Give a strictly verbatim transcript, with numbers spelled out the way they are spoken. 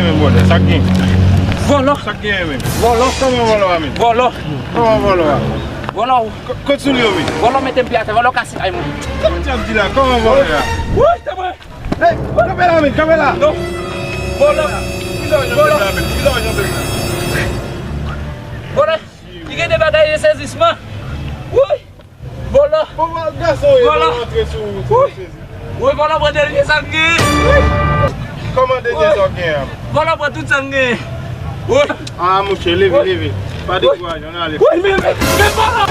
Menm vòlò, sa k gen? Vòlò. Sa k gen menm? Vòlò. Kòman vòlò a menm? Vòlò. Kòman vòlò a? Vòlò. Kot soulye w menm? Vòlò mete m pye atè, vòlò kase kay mwen. Kòman diab di la? Kòman vòlò a? Woy, tè mwen. Hey, kanpe la menm, kanpe la. Non. Vòlò. Vòlò. Vòlò. Li gen de bagay de sezisman. Woy. Vòlò. Bon, bon, gason, e vòlò. Antre sou, sou sezi. Woy, vòlò pran dènye sa m gen. Kòman dènye sa w gen an? Vòlò pran tout sa m gen. Woy. Ah, mouche, leve, leve. Pa dekouraje, ann ale. Woy, men, men, men vòlò.